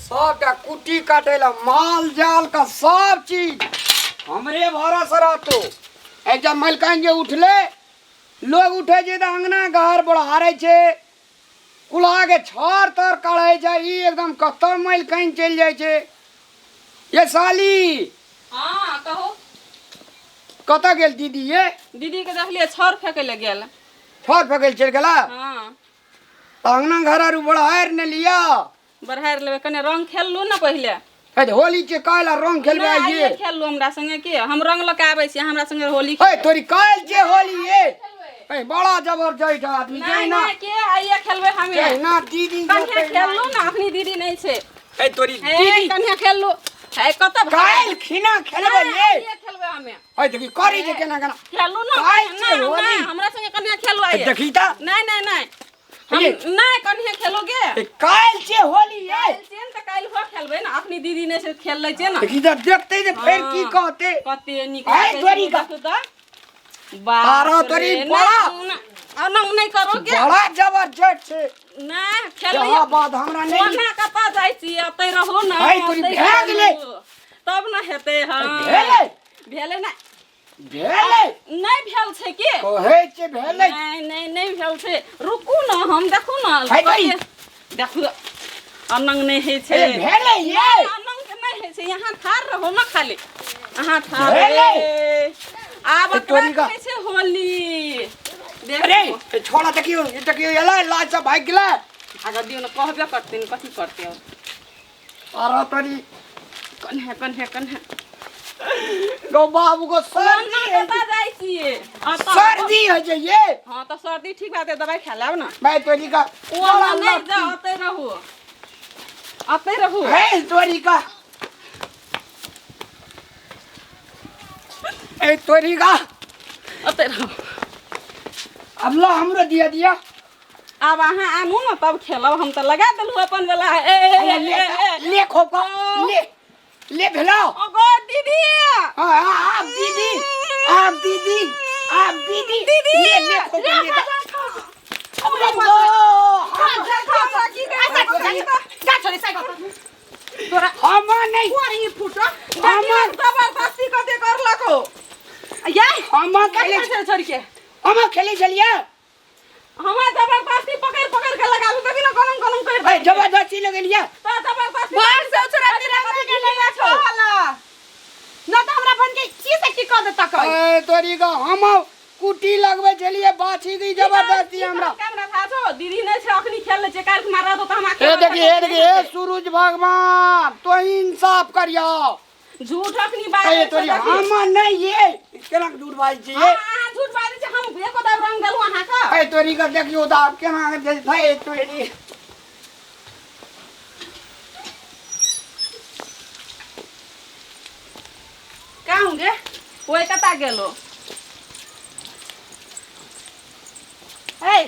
सबटा कुट्टी काटे ला माल जाल का सब चीज हमरे भरोसे रहतो। जब मलकाइन जे उठले लोग उठे छै तऽ अंगना घर बढ़ारे छै, कुल्हा के छर तर काढ़े छै, ई एकदम कतऽ मलकाइन चलि जाइ छै। ये साली। हाँ कहो। कतऽ गेल दीदी? ये दीदी के देखलिए छर फेंके ले गेल। छर फेंके चलि गेला? हाँ। तऽ अंगना घर आर बढ़ारि ने लिया। बढ़ारि लेबै, कने रंग खेललू ने पहिले। हे होली के काल्हि रंग खेलबै? नहि, आइए आइए खेललू हमरा संगे की? हम रंग लऽ के आबै छी, हमरा संगे होली हे खेलबै। तोरी काल्हि जे होली ये ए बड़ा जबरदस्त आदमी। नहि जहिना नहि के आइए खेलबै हमे। जहिना दीदी कन्या जेतै खेललू ने, अखनी दीदी नहि छै। ए तोरी हे दीदी कन्या खेललू हे कतऽ भागल? काल्हि खिना खेलबै नहि, ये। आइए खेलबै हमे। हे देखी करी जे केना केना खेलू ने। काल्हि छै नहि, होली। नहि, हमरा संगे कन्या खेलू आइए। देखी तऽ। नहि नहि नहि हम ये। नहि कन्या खेलोगे। ए काल्हि छै होली ये। काल्हि छियै ने तऽ काल्हि हो खेलबै ने, अखनी दीदी नहि छै खेल लै छियै ने। देखी तऽ देखते जे फेर की हाँ। कहते। कते नीक आइ लागै छै, तोरी का। देखू तऽ। बाप तारा रे, तोरी नहि, बड़ा। नहि, अनंग नहि करोगे। बड़ा जबरदस्त छै। नहि खेलबै। जहाँ बात हमरा नहि। ओना कतऽ जाइ छी, एतै रहू ने। आइ तोरी एतै भए गेलै। खेलू। तब ने हेतै। हँ भेलै। भेलै ने। भेलै। नहि भेल छै की कहै छै भेलै। नहि नहि नहि भेल छै, रुकू ने, हम देखू ने। है तोरी। देखू अनंग नहि होइ छै। ए भेलै ये। नहि, अनंग के नहि होइ छै, यहाँ ठाढ़ रहू ने, खाली अहाँ ठाढ़। भेलै। ए, आब ए, तोरी ओकरा का। कहै छै होली। अरे देखू ए छोड़ा देखियो, ई देखियो एलै लाज से भागि गेलै। भागऽ दियौ ने, कहबे करतै ने, कथी करतै और। अरे तोरी कन्हे कन्हे कन्हे गो बाबू को सर्दी ओना है। कतऽ जाइ छियै अतऽ? सर्दी है जे ये। हँ तऽ सर्दी ठीक बात है, दवाइ खा लेब ने। मैं तोरी का ओ बड़ा नहि लत्ती। जाउ, ओतै रहू, ओतै रहू। है तोरी का, ए तोरी का। ओतै रहू। अब ला हमरो दिया दिया। आब अहाँ आनू ने तब खेलब, हम तऽ लगा देलहुँ अपन वाला। ए ए, अरे ए, ले ए, ए, ले खोपा ले ले भेलो। ओ गो दीदी। हाँ हाँ आप दीदी, आप दीदी, आप दीदी। दीदी। ले ले खोपा ले। तोरा हम नहीं हमर जबरदस्ती कते करलको ये। हम खेले कते छोड़ के हम खेले चलिए। हमरा जबरदस्ती पकड़ पकड़ के लगाबू तभी ना गरम गरम कर। ए जबरदस्ती लगेलिया तो जबरदस्ती बाहर से उछरा तेरा कथी लगा छौ न तऽ हमरा बन के की से की कह देता कह। ए तोरी का हम कुटी लगबै छलिए बाछी की जबरदस्ती हमरा। कैमरा था छौ दीदी नै छै, अखनी खेल लै छै, काल्हि मारा दो तऽ हमरा। ए देखी, ए देखी, हे सूरज भगवान तो इंसाफ करियो। झूठ अखनी बाजै ए तोरी हम नहीं ये केना के झूठ बाजै छी हाँ, अहाँ झूठ बाजै छी, हम एको दाब रंग देलहुँ अहाँके। ए तोरी का देखियो तऽ आब केना के दे छै तोरी। कहूँ गे ओहि कतऽ गेलो? ए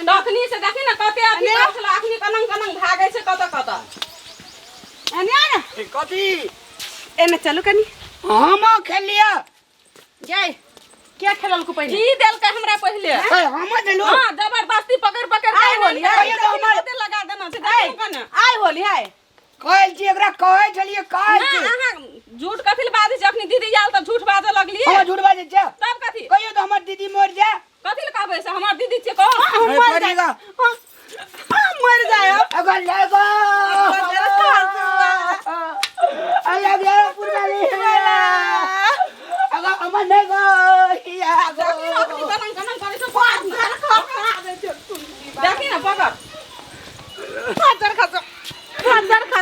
तखनी से देखी ने कते अथी करै छलै, अखनी कनंग कनंग भागै छै कतऽ कतऽ। एने आ ने। ए, कथी? एने चलू कनी। हम खेलिया। जय के खेलल को पहिले? की देलकै हमरा पहिले? ए हम देलु। हाँ जबरदस्ती पकड़ पकड़ के आइ होली, आइ। देखी ने कते लगा देना छै, देखी कने। आइ होली है। कहल छी एकरा, कहै छलिए कहल ना छी। अहाँ झूठ कथी लए बाजै छी? अखनी दीदी आयल तऽ झूठ बाजऽ लगलियै। हम झूठ बाजै छियै? तब कथी? कहियो तऽ हमर दीदी मरि जाय। कथी लए कहबै से हमर दीदी छियै कह। हम ए, मर तोरी जाए का। हम मर जाए। अगर लेगो अरे गो पुरवाली अगर हमर नहीं गो या गो। देखी ने अखनी कनंग कनंग करै छै, पकड़ ने। देखी ने पकड़।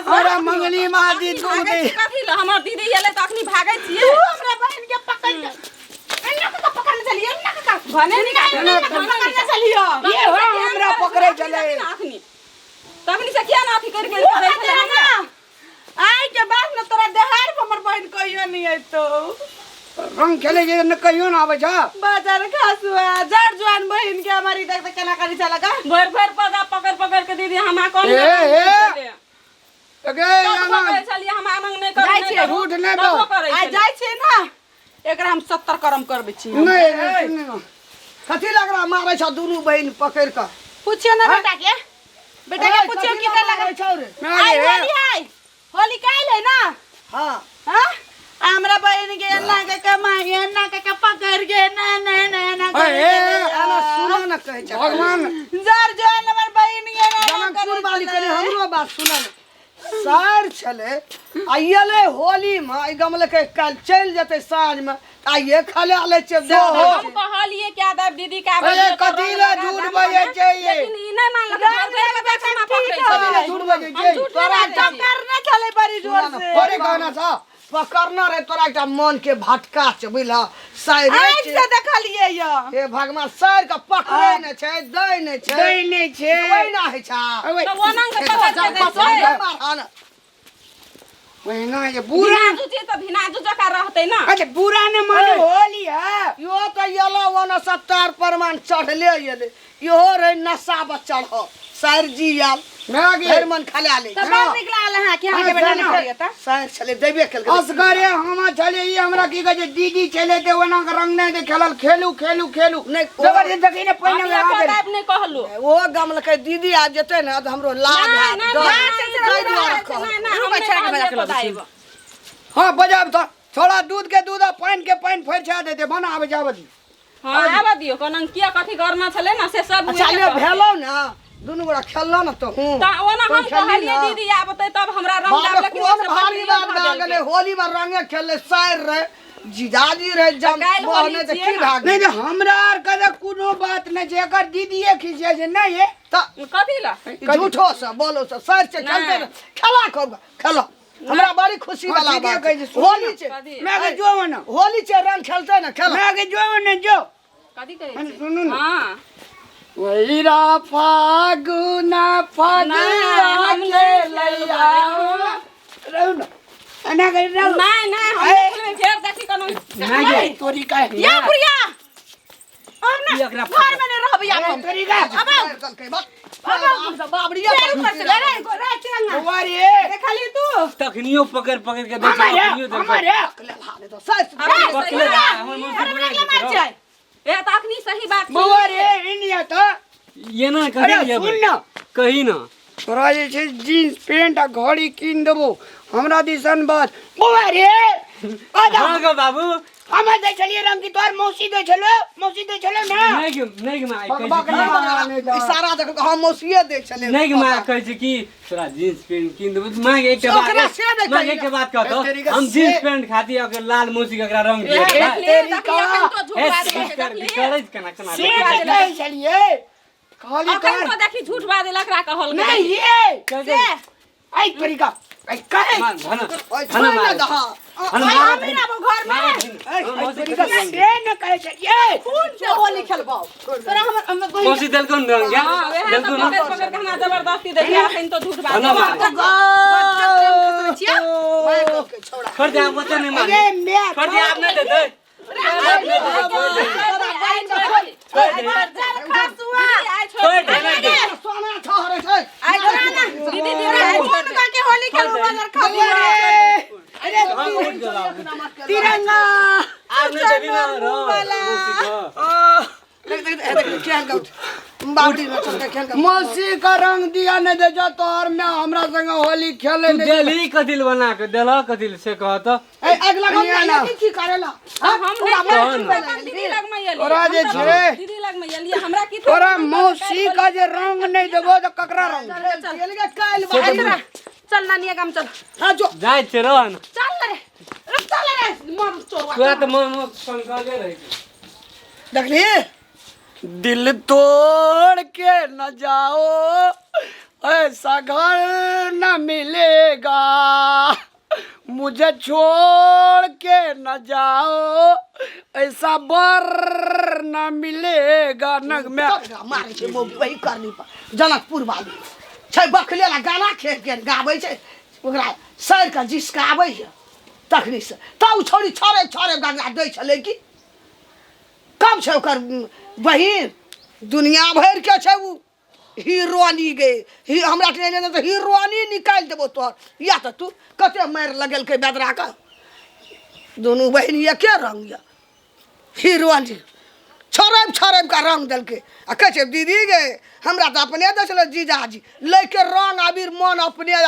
अरे मंगली माँ दी तू भागै दे छी कथी लए? हमर दीदी एलै तऽ अखनी भागै छियै। तू हमरा बहन के पकड़ के एन्ना के पकड़ने चलिए, एन्ना के भने निकाल, एन्ना के पकड़ने चलियो। ये हो हमरा पकड़े चले। अखनी तखनी से किया ना अथी करि के वो दै कहते छलै है हमरा? ना, आइ के बाद न तोरा देहार पर हमर बहन कहियो नहीं अयतो। रंग खेले जे न कहियो ना आबै छ। बाजार खासुआ जड़ जुआन बहन के हमारी देख देख केना करी चला का। भरि भरि पदा पकड़ पकड़ के दीदी हमरा कोन ए, ए। गे तब आना करै छलियै हम आनंद नहि करू जाइ नहि छियै। करू। झूठ नहि तबो बोल। करै आ छलियै। जाइ छै ना एकरा हम 70 करम करबै छी। नहीं नहीं, सुन ना। कथी लग रहा मारै छ दुनू बहिन पकड़ कऽ? पूछियो ना बेटा के, बेटा के ए, पूछियो कथी की कर मारै लगा छौ रे? ना आई रे। होली हां। हाँ? हमरा बहिन के एना के कमाई एना के के पकड़ के एना एना एना एना ए, ए, ए, एना सुनो न कहै छै भगवान जर जवान हमर बहिन के एना एना जनकपुर वाली करै कनि छलै। हमरो बात सुनल सार छलै आ एलै होलीमे ई गमलकै काल्हि चलि जेतै साँझमे तऽ आइए खला लै छियै दऽ दै हम छियै। कहलिए क्या दाब दीदी का अरे, कथी लए झूठ बजै छै ये? लेकिन ई नहि मानलक रंग झूठ लगा के क्षमा पकड़ै ठीक कथी लए छै झूठ बजै छै हम झूठ नहि तोरा बाजै छी। टक्कर न छलै बड़ी जोर से अरे गाना सा पकड़ना रहे तोरा एकटा मन के भटका छै बुझल साइरे आँखि से देखलिए यो हे भगवान साइर के पकड़े नहि छै दै नहि छै दै नहि छै ओहिना होइ छै ओए, तऽ ओना के पकड़ के दै छै मारहन ओहिना जे बुरा भिनाजू छै तऽ भिनाजू जकाँ रहतै ने अच्छा बुरा ने मानो होली है इहो तऽ एलो ओना सत्तार प्रमाण चढ़ले एलै इहो रहे नशा पर चढ़ साइर जी आयल मैं गे भरि मन खला ले तऽ बड़ नीक लागल अहाँ के अहाँके बेटा हाँ, नहि तऽ साइर छलै देबे केलकै असगरे हम छले ई हमरा की कहै छै दीदी छले ते ओना के रंग नहि खेलल खेलू खेलू खेलू नहि, जबरदस्ती देखी ने पहिने हम में आ एको गेल। दाब नहि कहलहुँ ओ गमलकै दीदी आबि जेतै ने तऽ हमरो लाज नहि, हैत नहि, डर। नहि, ताहि दुआरे नहि, कहलहुँ। नहि, नहि, हम रुको, नहि छेड़ा के कहलियै बजा के एको लबै छी। दाब। हाँ बजाब तऽ छोड़ा दूध के दूध आ पानि के पानि फरिछा देते बना आबै जाबऽ दी हाँ आबऽ दियौ कोना किया कथी करना छलै ने से सब अच्छा उएह ले कहतै। भेलौ ने दुनू गोरा खेललौ ने तहूँ तऽ ओना तू हम खेलली कहलियै ने? दीदी आबतै तब हमरा रंग बाप दाब रे, लेकिन कोन ओहिसँ भारी पहिनहिये बात भऽ भए गेलै देलकै। होली में रंगे खेलले साइर रहे जीजाजी रहे जम काल्हि होली बहने तऽ छियै की ने। भए नहि गेलै तऽ हमरा आर के तऽ कोनो बात नहि छै एकर दीदीए खिसिया छै नहि हे तऽ कथी लए झूठो से बोलो से साइर से खेलते ने खेला खूब खेलो हमरा बड़ी खुशी हाँ, वाला ठीके बात कहै छै, छै। सुन होली ने। छै कथी मैं के जो ने होली छै रंग खेलते ने खेलो मैं के जो ने जो कथी कहै मने छी सुनू ने। हाँ वैरा फागुना नहि, फगुआ हम नहि खेलैया रहू ने एना करि रहू नहि नहि हम नहि खेलबै फेर देखी कोनो नहि गे तोरी का या बुढ़िया अब ना ई एकरा घर में नहीं रहब या हम तोरी का अब आओ। बाप बाबरिया फेर ऊपर से ले रे रे तिरंगा बुआ रे देखली तू तखनियो पकड़ पकड़ के दै छै हमारे अखनियो दै छै। हमारे साइर पकड़े हमर मौसी अरे बना बड़ा देतै मार छै ए तऽ अखनी सही बात बुआ रे इनिया तो ये ना अरे कही सुन जेबै ना कही ना तोरा जे छै जीन्स पेंट आ घड़ी कीन देबो हमरा दिसन बात बौआ रे आजा हाँ गो बाबू हम दै छलियै रंग की तोहर मौसी दै छलो मौसी दै छलो ना नहीं गे नहीं गे माय कहै बक छै बक कि- नहि इशारा देख हम मौसिए दै छलै नहीं गे माय कहै छै कि तोरा जीन्स पेंट कीन देबो तऽ माय एकटा बात ओकरा से नहि माय कहिया। एकटा बात कहतो तेरी का हम से- जीन्स पेंट खाती ओकर लाल मौसी के एकरा रंग दिए ए, तेरी का ए कर करै केना केना से नहि कहै छलियै कहली अखन तोहर तो देखी झूठ बाजे लकरा कहल नहीं ये चल चल ऐ तोरी का ऐ कहे मान धन ओए धन छोड़ ना मार दहा धन मार हम नहीं आबो घर में मौसी तोरी का से न कहै छलियै खून से होली खेलबो तोरा हमर हमर बहिन मौसी देलको न रंग हां वएह देलको तो न पकड़ पकड़ के हमरा जबरदस्ती देखी अखन तो झूठ बाजे धन मार छोड़ा छोड़ दे आप बच्चा नहीं माने अरे मैं छोड़ दे आप नहीं दे दे छोड़ दे नहीं दे सोना ठहरे छै दीदी दीदी आई खून छोड़ दे का के होली खेलबो बाजार खा अरे हम उठ गए बाबू तिरंगा आप नहीं देबी ना रंग मौसी को देख देख देख खेल गौ बाबरी में चल के खेल गौ मौसी का रंग दिया नहीं दे जा तोहर में हमरा संग होली खेले तू नहीं देली कथिल बना के देला कथिल से कह तो ए अगला गाँव कनिया ना। में की करेला हम नहीं कौन? अपन दीदी लग में एलियै तोरा जे हम तऽ छै। दीदी लग में एलियै हमरा की तोरा मौसी का जे रंग नहीं देबो तो ककरा रंग चल के काल बाहर चल नानिया गाम चल हां जो जाय छै रहन चल रे चल रे मर चोरवा तोरा तऽ मन मन संकले रहै छै देखली दिल तोड़ के न जाओ ऐसा घर न मिलेगा मुझे छोड़ के न जाओ ऐसा बर न मिलेगा नग में मारै छै मौगी वही करनी पर जनकपुर वाली छै बखले ला गाना खेल के गाबै छै ओकरा सर के जिसकाबै छै तखनी से तब छौड़ी छड़े छड़े गंगा दै छलै कि कम छै ओकर बहिन दुनिया भरि के छै उ हीरोनी गे ही हमरा के नहि तऽ हीरोनी निकालि देबो तोहर या तऽ तू कते मारि लगेलकै बेदरा के दुनू बहिन एके रंग यऽ हीरोनी छड़ैब छड़ैब के रंग देलकै आ कहै छै दीदी गे हमरा तऽ अपने दै छलै जीजाजी लैके रंग अबीर मन अपने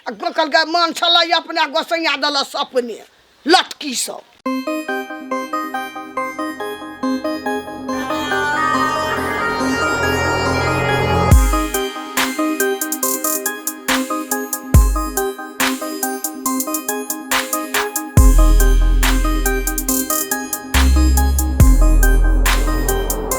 आ कहलकै मन छलै अपने गोसैया देलक सपने लटकी सब।